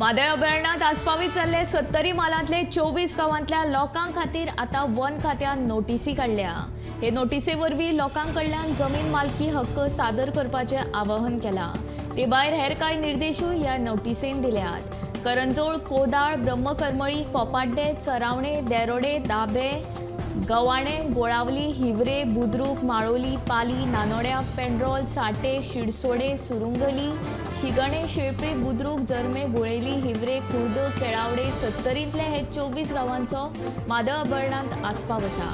म्हादय अभयारण्यात आस्पावीत जाल्ले 70 म्हालांतले 24 गांवांतल्या लोकां खातीर आतां वन खात्यान नोटीसी काडल्या. हे नोटीसे वरवीं लोकां कडल्यान जमीन मालकी हक्क सादर करपाचें आवाहन केलां. ते भायर हेर कांय निर्देशूय ह्या नोटीसेन दिल्यात. करंजोळ, कोदाळ, ब्रह्मकरमळी, कोपाड्डे, चरावणे, देरोडे, दाबे, गवाणे, गोळावली, हिवरे, बुद्रुक, माळोली, पाली, नानोड्या, पेंड्रोल, साटे, शिरसोडे, सुरुंगली, शिगणे, शेळपे, बुद्रुक, जर्मे, गुळेली, हिवरे, खुर्द, केळावडे, 70 हे 24 गांवांचो म्हादय अभयारण्यांत आस्पाव आसा.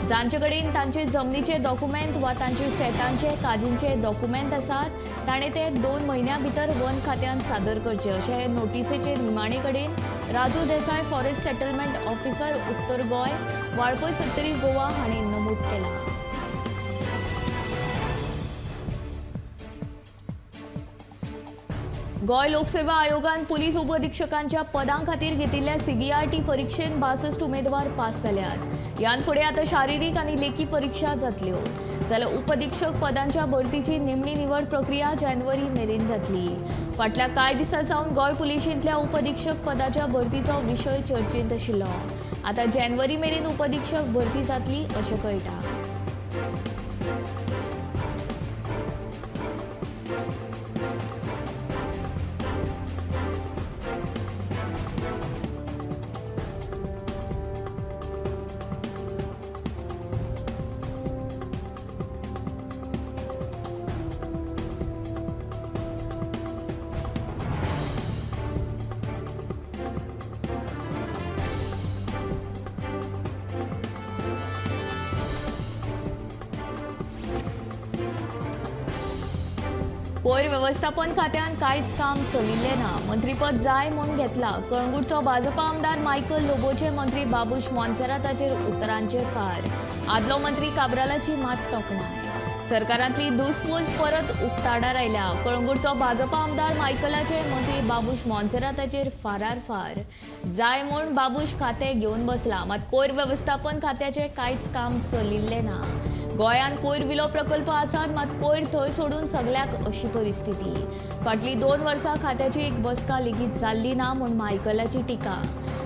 जांचे कडेन तांचे जमनीचे डॉक्युमेंट वा तांचे शेतांचे काजींचे डॉक्युमेंट आसात ताणें ते 2 म्हयन्यां भितर वन खात्यान सादर करचे अशें हे नोटिसेचे निमाणे कडेन Raju Desai, forest settlement officer, Uttar Goa, Valpoi, Sattari, Goa हांणी नमूद केलां. गोंय लोकसेवा आयोगान पुलीस उपअधिक्षकांच्या पदां खातीर घेतिल्ल्या सीबीआरटी परिक्षेत 62 उमेदवार पास जाल्यात. ह्यान फुडें आतां शारिरीक आनी लेखी परिक्षा जातल्यो. जाल्यार उपअधिक्षक पदांच्या भरतीची निमणी निवड प्रक्रिया जानेवारी मेरेन जातली. फाटल्या कांय दिसां सावन गोंय पुलिशेंतल्या उपअधिक्षक पदाच्या भरतीचो विशय चर्चेंत आशिल्लो. आतां जानेवारी मेरेन उपअधिक्षक भरती जातली अशें कळटा. कोयर वेवस्थापन खात्यान कांयच काम चलिल्लें ना. मंत्रीपद जाय म्हूण घेतला. कळंगूटचो भाजपा आमदार मायकल लोबोचे मंत्री बाबूश मोन्सेराताचेर उतरांचे फार. आदलो मंत्री काब्रालाची मात तोखणाय. सरकारांतली दुसफूस परत उक्ताडार आयल्या. कळंगूटचो भाजपा आमदार मायकलाचे मंत्री बाबूश मोन्सेराताचेर फारार फार. जाय म्हूण बाबूश खातें घेवन बसला, मात कोयर वेवस्थापन खात्याचें कांयच काम चलिल्लें ना. गोंयांत कोयर विलो प्रकल्प आसात, मात कोयर थंय सोडून सगल्याक अशी परिस्थिती. फाटलीं 2 वर्सां खात्याची एक बसका लेगीत जाल्ली ना म्हूण मायकलाची टिका.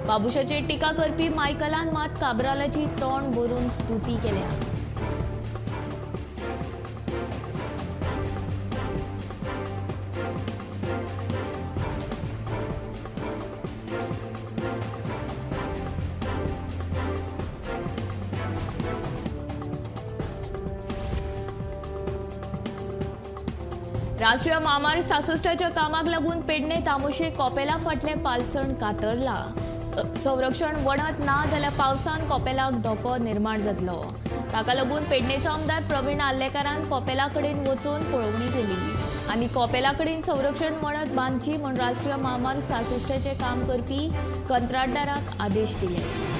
बाबुशाचेर टिका करपी मायकलान मात काब्रालाची तोंड भरून स्तुती केल्या. राष्ट्रीय म्हामार्ग 66च्या कामाक लागून पेडणे तामोशे कोपेला फाटलें पालसण कातरला. संरक्षण वणत ना जाल्यार पावसान कोपेलाक धोको निर्माण जातलो. ताका लागून पेडणेचो आमदार प्रवीण आर्लेकारान कोपेला कडेन वचून पळोवणी केली आनी कोपेला कडेन संरक्षण वणत बांदची म्हूण राष्ट्रीय म्हामार्ग 66चें काम करपी कंत्राटदाराक आदेश दिले.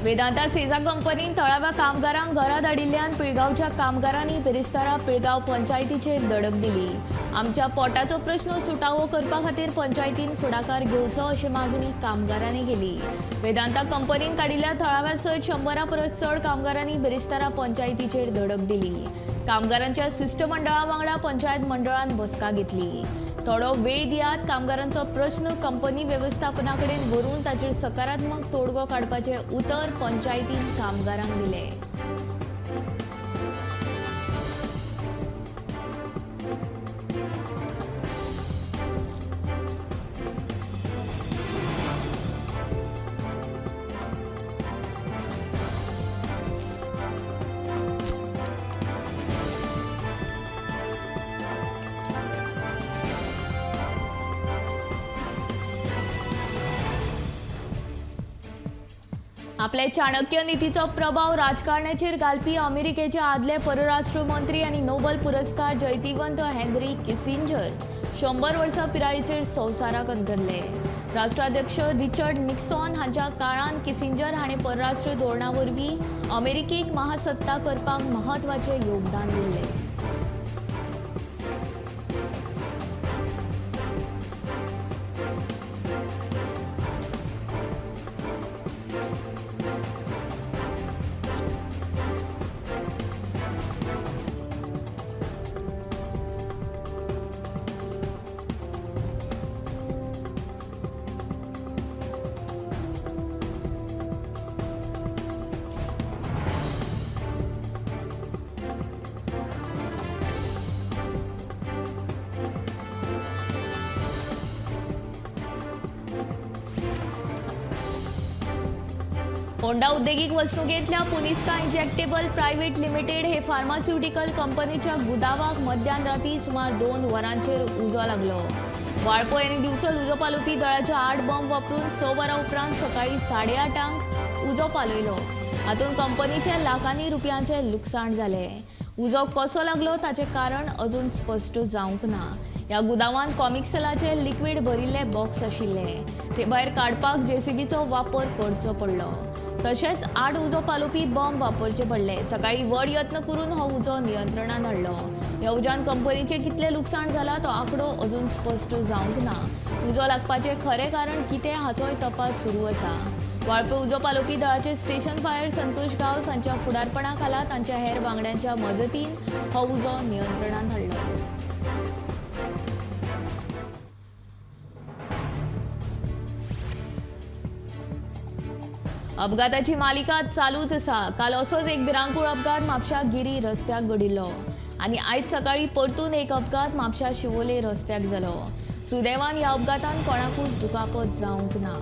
वेदांता सेजा कंपनीन थळाव्या कामगारांक घरा धाडिल्ल्यान पिळगांवच्या कामगारांनी बिरेस्तारा पिळगांव पंचायतीचेर दडक दिली. आमच्या पोटाचो प्रश्न सुटावो करपा खातीर पंचायतीन फुडाकार घेवचो अशी मागणी कामगारांनी केली. वेदांता कंपनीन काडिल्ल्या थळाव्या सयत 100 परस चड कामगारांनी बिरेस्तारा पंचायतीचेर दडक दिली. कामगारांच्या शिष्टमंडळा वांगडा पंचायत मंडळान बसका घेतली. थोडो वेळ दियात, कामगारांचो प्रश्न कंपनी वेवस्थापना कडेन व्हरून ताचेर सकारात्मक तोडगो काडपाचें उतर पंचायतीन कामगारांक दिलें. आपले चाणक्य नितीचो प्रभाव राजकारणाचेर घालपी अमेरिकेचे आदले परराष्ट्र मंत्री आनी नोबल पुरस्कार जैतिवंत हेनरी किसिंजर 100 वर्सां पिरायेचेर संवसाराक अंतरले. राष्ट्राध्यक्ष रिचर्ड निक्सॉन हांच्या काळांत किसिंजर हाणें परराष्ट्र धोरणा वरवीं अमेरिकेक महासत्ता करपाक म्हत्वाचें योगदान दिल्लें. होंडा उद्देगीक वसणुकेंतल्या पुनिस्का इंजेक्टेबल प्रायव्हेट लिमिटेड हे फार्मास्युटिकल कंपनीच्या गुदावाक मध्यान राती सुमार 2 वरांचेर उजो लागलो. वाळपय आनी दिवचल उजो पालोवपी दळाच्या 8 बॉम्ब वापरून 6 वरां उपरांत सकाळी 8:30 उजो पालयलो. हातूंत कंपनीचे लाखांनी रुपयांचें लुकसाण जालें. उजो कसो लागलो ताचें कारण अजून स्पश्ट जावंक ना. ह्या गुदावांत कॉमिक्सलाचे लिक्विड भरिल्ले बॉक्स आशिल्ले, ते भायर काडपाक जेसीबीचो वापर करचो पडलो. तशेंच 8 उजो पालोवपी बॉम्ब वापरचे पडले. सकाळी व्हड यत्न करून हो उजो नियंत्रणान हाडलो. ह्या उज्यान कंपनीचें कितलें लुकसाण जालां तो आंकडो अजून स्पश्ट जावंक ना. उजो लागपाचें खरें कारण कितें हाचोय तपास सुरू आसा. वाळपय उजो पालोवपी दळाचे स्टेशन फायर संतोष गांवस हांच्या फुडारपणा खाला तांच्या हेर वांगड्यांच्या मजतीन हो उजो नियंत्रणान हाडलो. अपघाताची मालिका चालूच आसा. काल असोच एक भिरांकूळ अपघात म्हापशा गिरी रस्त्याक घडिल्लो आनी आयज सकाळी परतून एक अपघात म्हापशा शिवोले रस्त्याक जालो. सुदैवान ह्या अपघातान कोणाकूच दुखापत जावंक ना.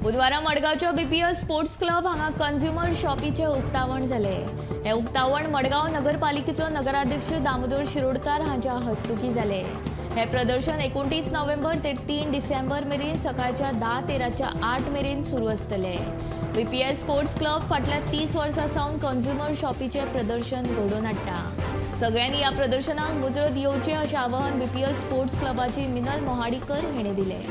बुधवारा मडगांवच्या बीपीएस स्पोर्ट्स क्लब हांगा कंझ्युमर शॉपीचें उक्तावण जालें. हें उक्तावण मडगांव नगरपालिकेचो नगराध्यक्ष दामोदर शिरोडकार हांच्या हस्तुकी जालें. हें प्रदर्शन 29 नोव्हेंबर ते 3 डिसेंबर मेरेन सकाळच्या 10:13 8 मेरेन सुरू आसतलें. बीपीएस स्पोर्ट्स क्लब फाटल्या 30 वर्सां सावन कंझ्युमर शॉपीचें प्रदर्शन घडोवन हाडटा. सगळ्यांनी ह्या प्रदर्शनाक मुजरत येवचें अशें आवाहन बीपीएस स्पोर्ट्स क्लबाची मिनल मोहाडीकर हिणें दिलें.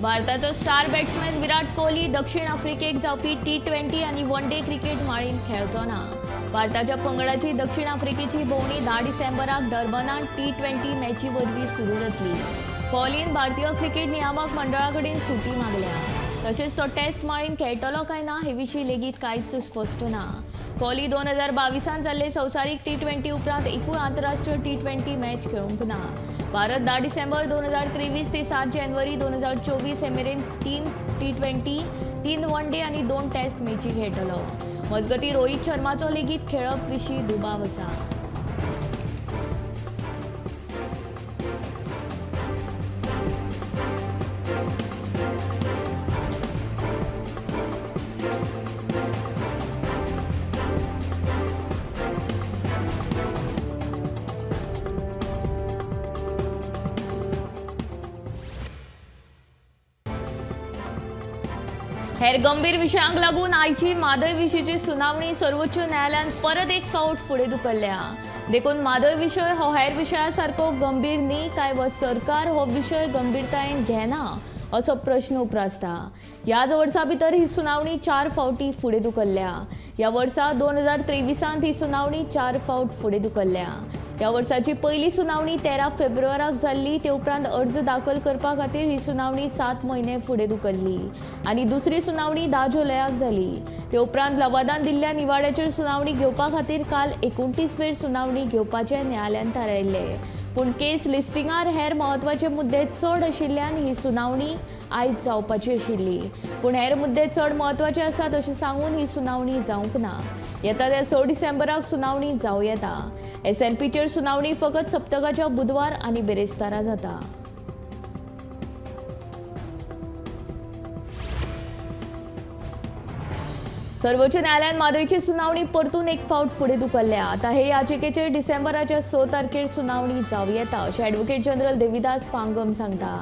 भारताचो स्टार बॅट्समॅन विराट कोहली दक्षिण आफ्रिकेक जावपी T20 आनी वन डे क्रिकेट माळेंत खेळचो ना. भारताच्या पंगडाची दक्षिण आफ्रिकेची भोंवडी 10 डिसेंबराक डर्बनांत T20 मॅची वरवीं सुरू जातली. कोहलीन भारतीय क्रिकेट नियामक मंडळा कडेन सुटी मागल्या. तशेंच तो टेस्ट माळेंत खेळटलो काय ना हे विशीं लेगीत कांयच स्पश्ट ना. कोहली 2022 जाल्ले संवसारीक T20 उपरांत एकूय आंतरराष्ट्रीय T20 match खेळूंक ना. भारत 10 डिसेंबर 2023 ते 7 जानेवारी 2024 हे मेरेन 3 T20, 3 one day आनी 2 टेस्ट मॅची खेळटलो. मजगतीं रोहित शर्माचो लेगीत खेळप विशीं दुबाव आसा. हेर गंभीर विशयांक लागून आयची म्हादय विशींची सुनावणी सर्वोच्च न्यायालयान परत एक फावट फुडें धुकल्ल्या. देखून म्हादय विशय हो हेर विशया सारको गंभीर न्ही काय व सरकार हो विशय गंभीरतायेन घेना असो प्रश्न उप्रासता. ह्याच वर्सा भितर ही सुनावणी 4 फावटी फुडें धुकल्ल्या. ह्या वर्सा 2023 ही सुनावणी 4 फावट फुडें धुकल्ल्या. ह्या वर्साची पयली सुनावणी 13 फेब्रुवाराक जाल्ली. ते उपरांत अर्ज दाखल करपा खातीर ही सुनावणी 7 म्हयने फुडें धुकल्ली आनी दुसरी सुनावणी 10 जुलयाक जाली. ते उपरांत लवादान दिल्ल्या निवाड्याचेर सुनावणी घेवपा खातीर काल 29 वेर सुनावणी घेवपाचें न्यायालयान थारायिल्लें. पूण केस लिस्टिंगार हेर म्हत्वाचे मुद्दे चड आशिल्ल्यान ही सुनावणी आयज जावपाची आशिल्ली. पूण हेर मुद्दे चड म्हत्वाचे आसात अशें सांगून ही सुनावणी जावंक ना. येता त्या 6 डिसेंबराक सुनावणी जावं येता. SLPचेर सुनावणी फकत सप्तकाच्या बुधवार आनी बिरेस्तारा जाता. सर्वोच्च न्यायालयान म्हादयची सुनावणी परतून एक फावट फुडें धुकल्ल्या. आतां हे याचिकेचेर डिसेंबराच्या 6 तारखेर सुनावणी जावं येता अशें ॲडव्होकेट जनरल देविदास पांगम सांगता.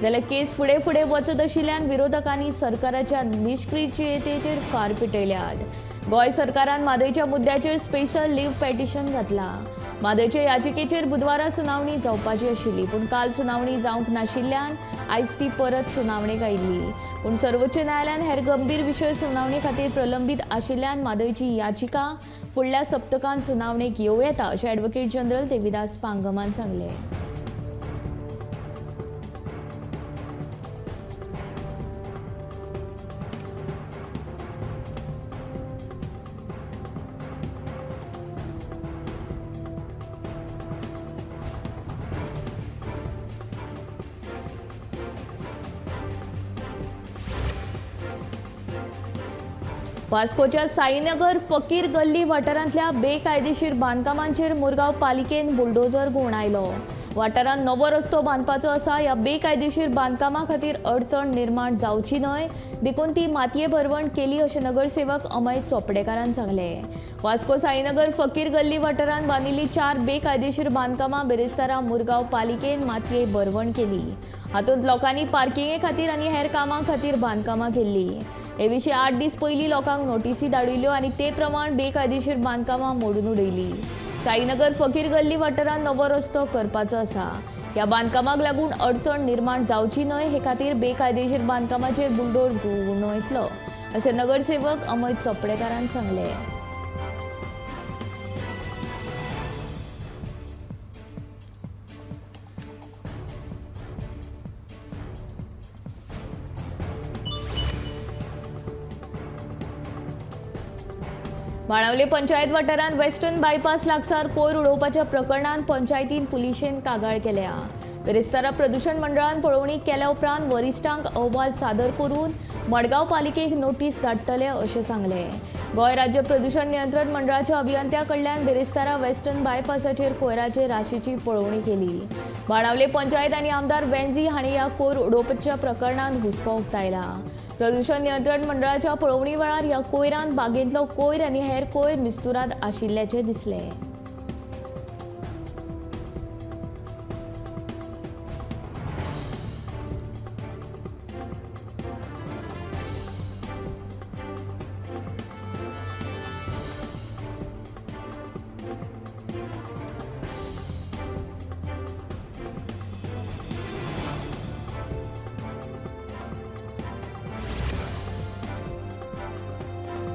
जाल्यार केस फुडें फुडें वचत आशिल्ल्यान विरोधकांनी सरकाराच्या निश्क्रियतेचेर फार पेटयल्यात. गोंय सरकारान म्हादयच्या मुद्द्याचेर स्पेशल लीव पेटिशन घातला. म्हादयचे याचिकेचेर बुधवारा सुनावणी जावपाची आशिल्ली, पूण काल सुनावणी जावंक नाशिल्ल्यान आयज ती परत सुनावणेक आयिल्ली. पूण सर्वोच्च न्यायालयान हेर गंभीर विशय सुनावणे खातीर प्रलंबीत आशिल्ल्यान म्हादयची याचिका फुडल्या सप्तकांत सुनावणेक येवं येता अशें ॲडव्होकेट जनरल देविदास पांगमान सांगलें. वास्कोच्या साईनगर फकीर गल्ली वाठारांतल्या बेकायदेशीर बांदकामांचेर मुरगांव पालिकेन बुलडोजर घुंवडायलो. वाठारांत नवो रस्तो बांदपाचो आसा. ह्या बेकायदेशीर बांदकामा खातीर अडचण निर्माण जावची न्हय देखून ती मातये भरवण केली अशें नगरसेवक अमय चोपडेकारान सांगलें. वास्को साईनगर फकीर गल्ली वाठारांत बांदिल्ली 4 बेकायदेशीर बांदकामां बिरेस्तारा मुरगांव पालिकेन मातये भरवण केली. हातूंत लोकांनी पार्किंगे खातीर आनी हेर कामां खातीर बांदकामां केल्ली. हे विशीं 8 दीस पयलीं लोकांक नोटीसी धाडिल्ल्यो आनी ते प्रमाण बेकायदेशीर बांदकामां मोडून उडयली. साईनगर फकीर गल्ली वाठारांत नवो रस्तो करपाचो आसा. ह्या बांदकामाक लागून अडचण निर्माण जावची न्हय हे खातीर बेकायदेशीर बांदकामाचेर बुलडोज घुंवडायतलो अशें नगरसेवक अमय चोपडेकारान सांगलें. बाणावले पंचायत वाठारांत वेस्टर्न बायपास लागसार कोयर उडोवपाच्या प्रकरणांत पंचायतीन पुलिशेन कागाळ केल्या. बिरेस्तारा प्रदूषण मंडळान पळोवणी केल्या उपरांत वरिश्ठांक अहवाल सादर करून मडगांव पालिकेक नोटीस धाडटले अशें सांगलें. गोंय राज्य प्रदूषण नियंत्रण मंडळाच्या अभियंत्या कडल्यान बिरेस्तारा वेस्टर्न बायपासाचेर कोयराचे राशीची पळोवणी केली. बाणावले पंचायत आनी आमदार वेंझी हांणी ह्या कोयर उडोवपाच्या प्रकरणांत हुस्को उक्तायला. प्रदूषण नियंत्रण मंडळाच्या पळोवणी वेळार ह्या कोयरांत बागेंतलो कोयर आनी हेर कोयर मिस्तुराद आशिल्ल्याचें दिसलें.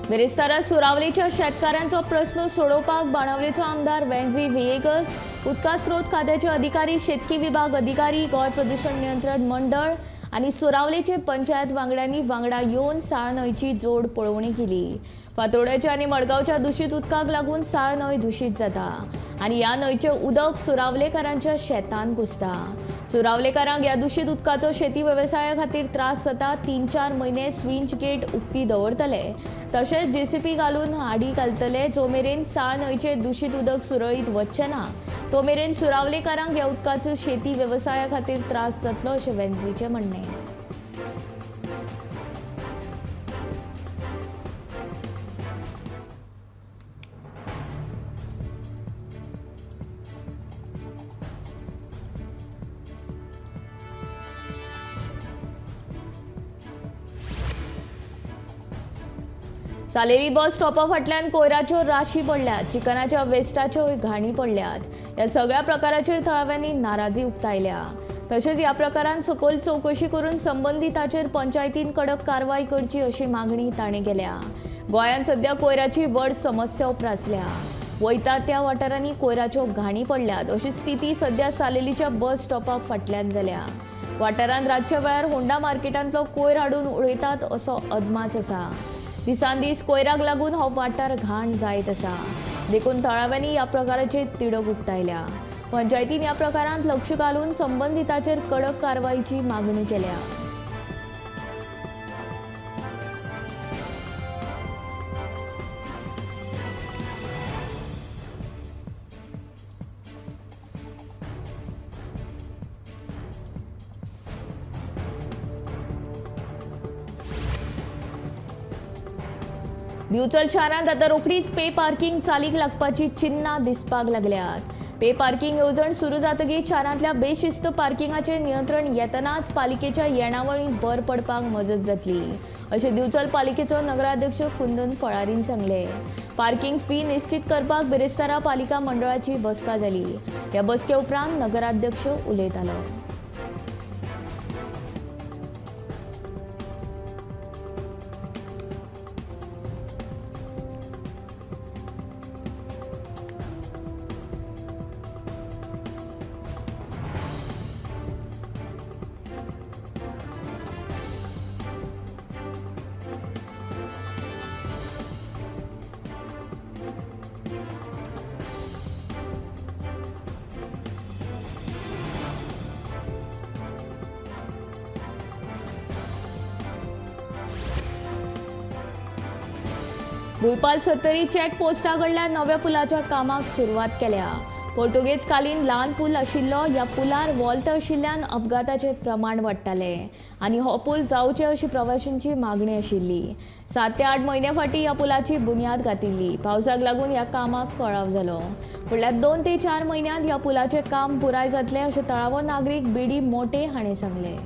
बिरेस्तारा सुरावलेच्या शेतकारांचो प्रस्न सोडोवपाक बाणावलेचो आमदार वेंझी व्हिएगस, उदका स्रोत खात्याचे अधिकारी, शेतकी विभाग अधिकारी, गोंय प्रदूषण नियंत्रण मंडळ आनी सुरावलेचे पंचायत वांगड्यांनी वांगडा येवन साळ न्हंयची जोड पळोवणी केली. फातोड्याच्या आनी मडगांवच्या दुशीत उदकाक लागून साळ न्हंय दुशीत जाता आनी ह्या न्हंयचें उदक सुरावलेकारांच्या शेतांत घुसता. सुरावलेकारांक ह्या दुशीत उदकाचो शेती वेवसाया खातीर त्रास जाता. 3-4 म्हयने स्विंच गेट उक्ती दवरतले, तशेंच जेसीपी घालून हाडी घालतले. जो मेरेन साळ न्हंयचें दुशीत उदक सुरळीत वचचें ना तो मेरेन सुरावलेकारांक ह्या उदकाचो शेती वेवसाया खातीर त्रास जातलो अशें वेंझीचें म्हणणें. सालेली बस स्टॉपा फाटल्यान कोयराच्यो राशी पडल्यात, चिकनाच्या वेस्टाच्योय घाणी पडल्यात. ह्या सगळ्या प्रकाराचेर थळाव्यांनी नाराजी उक्तायल्या. तशेंच ह्या प्रकारान सखोल चवकशी करून संबंदिताचेर पंचायतीन कडक कारवाय करची अशी मागणी ताणें केल्या. गोंयांत सध्या कोयराची व्हड समस्या उप्रासल्या. वयता त्या वाठारांनी कोयराच्यो घाणी पडल्यात अशी स्थिती सध्या सालेलीच्या बस स्टॉपा फाटल्यान जाल्या. वाठारांत रातच्या वेळार होंडा मार्केटांतलो कोयर हाडून उडयतात असो अदमास आसा. दिसान दीस कोयराक लागून हो वाठार घाण जायत आसा. देखून थळाव्यांनी ह्या प्रकाराचेर तिडक उक्तायल्या. पंचायतीन ह्या प्रकारांत लक्ष घालून संबंदिताचेर कडक कारवायची मागणी केल्या. दिवचल शारांत आतां रोखडीच पे पार्किंग चालीक लागपाची चिन्नां दिसपाक लागल्यात. पे पार्किंग येवजण सुरू जातकीच शारांतल्या बेशिस्त पार्किंगाचेर नियंत्रण येतनाच पालिकेच्या येणावळींत भर पडपाक मजत जातली अशें दिवचल पालिकेचो नगराध्यक्ष कुंदन फळारीन सांगलें. पार्किंग फी निश्चित करपाक बिरेस्तारा पालिका मंडळाची बसका जाली. ह्या बसके उपरांत नगराध्यक्ष उलयतालो. भुंयपाल सत्तरी चेक पोस्टा कडल्यान नव्या पुलाच्या कामाक सुरवात केल्या. पोर्तुगेज कालीन ल्हान पूल आशिल्लो ह्या पुलार वॉल्ट आशिल्ल्यान अपघाताचें प्रमाण वाडटालें आनी हो पूल जावचे अशी प्रवाशांची मागणी आशिल्ली. 7 ते 8 म्हयन्या फाटीं ह्या पुलाची बुन्याद घातिल्ली. पावसाक लागून ह्या कामाक कळाव जालो. फुडल्या 2 ते 4 म्हयन्यांत ह्या पुलाचें काम पुराय जातलें अशें थळावो नागरीक बीडी मोटे हाणें सांगलें.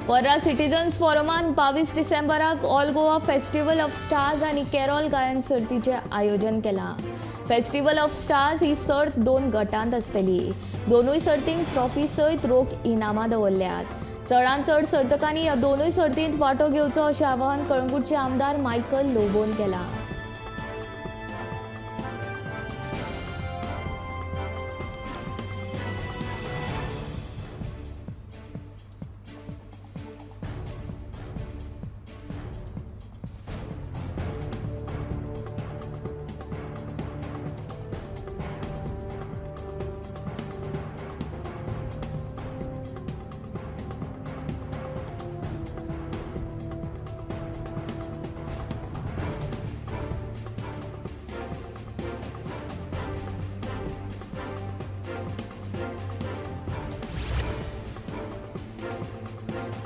पर्रा सिटीजन्स फोरमान 22 डिसेंबराक all Goa festival of stars आनी कॅरोल गायन सर्तीचें आयोजन केलां. फेस्टिवल ऑफ स्टार्स ही सर्त 2 गटांत आसतली. दोनूय सर्तींक ट्रॉफी सयत रोख इनामां दवरल्यात. चडांत चड सर्तकांनी ह्या दोनूय सर्तींत वांटो घेवचो अशें आवाहन कळंगूटचे आमदार मायकल लोबोन केलां.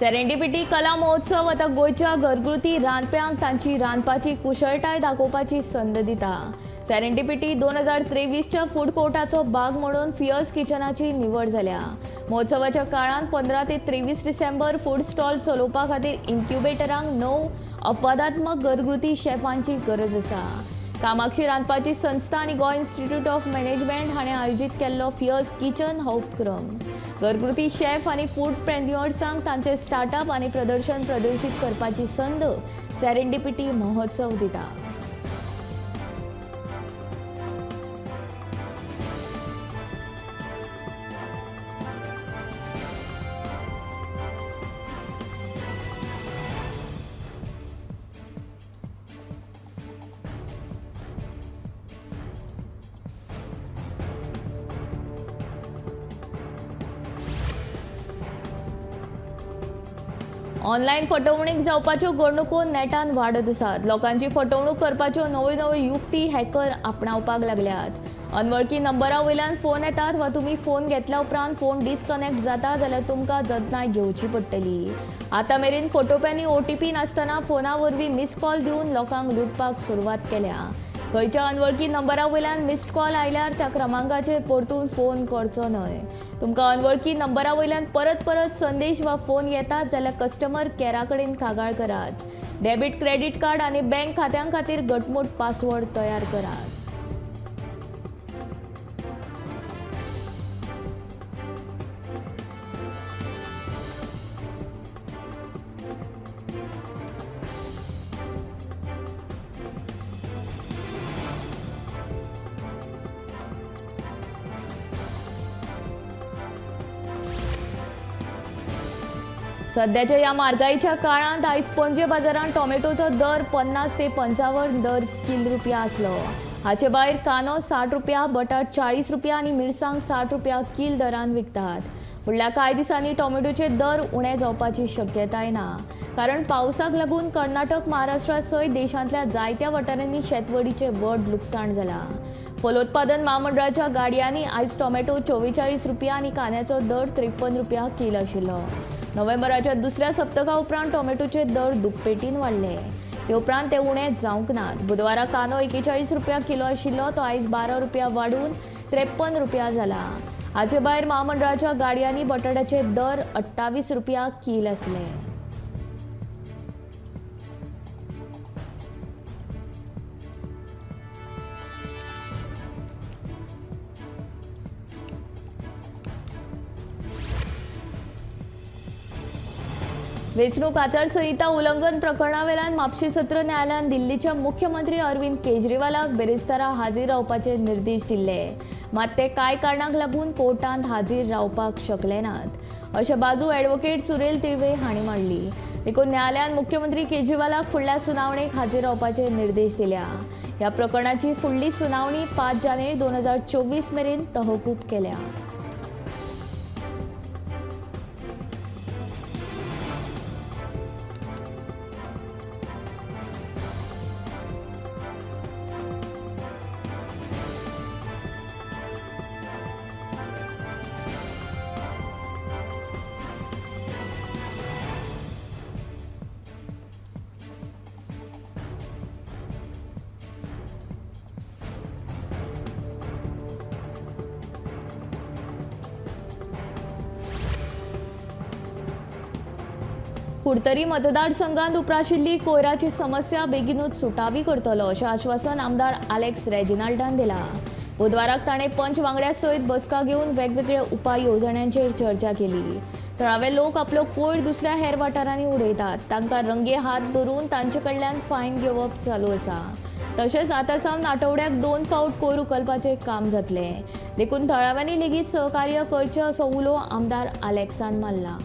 सेरेंडिपिटी कला महोत्सव आतां गोंयच्या घरगुती रांदप्यांक तांची रांदपाची कुशळटाय दाखोवपाची संद दिता. सेरेंडिपिटी 2023च्या फूड कोर्टाचो भाग म्हणून फियर्स किचनाची निवड जाल्या. महोत्सवाच्या काळांत 15 ते 23 डिसेंबर फूड स्टॉल चलोवपा खातीर इन्क्युबेटरांक 9 अपवादात्मक घरगुती शेफांची गरज आसा. कामाक्षी रांदपाची संस्था आनी गोंय इन्स्टिट्यूट ऑफ मॅनेजमेंट हाणें आयोजीत केल्लो फियर्स किचन हो उपक्रम घरगुती शेफ आनी फूड प्रेन्युअर्सांक तांचे स्टार्टअप आनी प्रदर्शन प्रदर्शीत करपाची संद सेरेंडिपिटी महोत्सव दिता. ऑनलायन फटवणूक जावपाच्यो घडणुको नेटान वाडत आसात. लोकांची फटवणूक करपाच्यो नव्यो नव्यो युक्ती हॅकर आपणावपाक लागल्यात. अनवळखी नंबरा वयल्यान फोन येतात वा तुमी फोन घेतल्या उपरांत फोन डिस्कनेक्ट जाता जाल्यार तुमकां जतनाय घेवची पडटली. आतां मेरेन फोटोप्यांनी OTP नासतना फोना वरवीं मिस कॉल दिवन लोकांक लुटपाक सुरवात केल्या. खंयच्या अनवळखी नंबरा वयल्यान मिस्ड कॉल आयल्यार त्या क्रमांकाचेर परतून फोन करचो न्हय. तुमकां अनवळखी नंबरा वयल्यान परत परत संदेश वा फोन येतात जाल्यार कस्टमर कॅरा कडेन कागाळ करात. डेबीट, क्रेडीट कार्ड आनी बँक खात्यां खातीर घटमूट पासवर्ड तयार करात. सध्याच्या ह्या म्हारगाईच्या काळांत आयज पणजे बाजारांत टोमॅटोचो दर 50 ते 55 दर किल रुपया आसलो. हाचे भायर कांदो 60 रुपया, बटाट 40 रुपया आनी मिरसांग 60 रुपया किल दरान विकतात. फुडल्या कांय दिसांनी टोमॅटोचे दर उणे जावपाची शक्यताय ना, कारण पावसाक लागून कर्नाटक, महाराष्ट्रा सयत देशांतल्या जायत्या वाठारांनी शेतवडीचें व्हड लुकसाण जालां. फलोत्पादन म्हामंडळाच्या गाडयांनी आयज टोमॅटो 44 रुपया आनी कांद्याचो दर 53 रुपया किल आशिल्लो. नोव्हेंबराच्या दुसऱ्या सप्तका उपरांत टोमॅटोचे दर दुप्पेटीन वाडले. ते उपरांत ते उणे जावंक नात. बुधवारा कांदो 41 रुपया किलो आशिल्लो तो आयज 12 रुपया वाडून 53 रुपया जाला. हाचे भायर म्हामंडळाच्या गाडयांनी बटाट्याचे दर 28 रुपया किल आसले. वेंचणूक आचारसंहिता उल्लंघन प्रकरणावेल्यान म्हापशें सत्र न्यायालयान दिल्लीच्या मुख्यमंत्री अरविंद केजरीवालाक बेरेस्तारा हाजीर रावपाचे निर्देश दिल्ले. मात ते कांय कारणांक लागून कोर्टांत हाजीर रावपाक शकले नात, अशें बाजू ॲडव्होकेट सुरेल तिळवे हांणी मांडली. देखून न्यायालयान मुख्यमंत्री केजरीवालाक फुडल्या सुनावणेक हाजीर रावपाचे निर्देश दिल्या. ह्या प्रकरणाची फुडली सुनावणी 5 जानेवारी 2024 मेरेन तहकूब केल्या. कुडतरी मतदारसंघात उप्राशिल्ली कोयराची समस्या बेगीनूच सुटावी करतलो अशें आश्वासन आमदार आलेक्स रेजिनाल्डान दिला. बुधवाराक ताणें पंच वांगड्या सयत बसका घेवन वेगवेगळे उपाय येवजण्यांचेर चर्चा केली. थळावे लोक आपलो कोयर दुसऱ्या हेर वाठारांनी उडयतात, तांकां रंगे हात धरून तांचे कडल्यान फायन घेवप चालू आसा. तशेंच आतां सावन आठवड्याक 2 फावट कोयर उखलपाचें काम जातलें, देखून थळाव्यांनी लेगीत सहकार्य करचें असो उलो आमदार आलेक्सान मारला.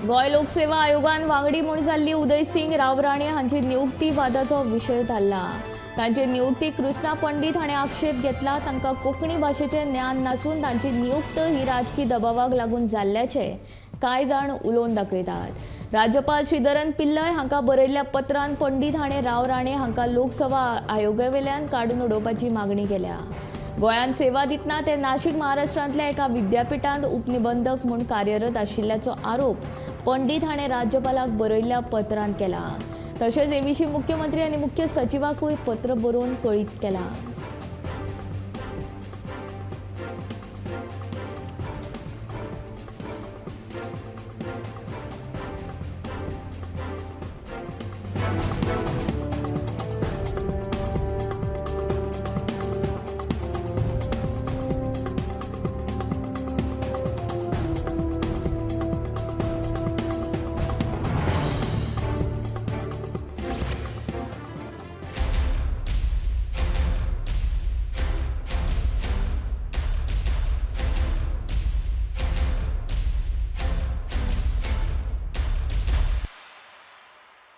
गोंय लोकसेवा आयोगान वांगडी म्हूण जाल्ली उदय सिंग रावराणे हांची नियुक्ती वादाचो विशय थारला. तांचे नियुक्ती कृष्णा पंडित हाणें आक्षेप घेतला. तांकां कोंकणी भाशेचें ज्ञान नासून तांची नियुक्त ही राजकी दबावाक लागून जाल्ल्याचें कांय जाण उलोवन दाखयतात. राज्यपाल श्रीधरन पिल्लय हांकां बरयल्ल्या पत्रान पंडित हाणें रावराणे हांकां लोकसेवा आयोगावेल्यान काडून उडोवपाची मागणी केल्या. गोंयांत सेवा दितना ते नाशिक महाराष्ट्रांतल्या एका विद्यापीठांत उपनिबंधक म्हूण कार्यरत आशिल्ल्याचो आरोप पंडित हाणें राज्यपालाक बरयल्ल्या पत्रांत केला. तशेंच हे विशीं मुख्यमंत्री आनी मुख्य सचिवाकूय पत्र बरोवन कळीत केलां.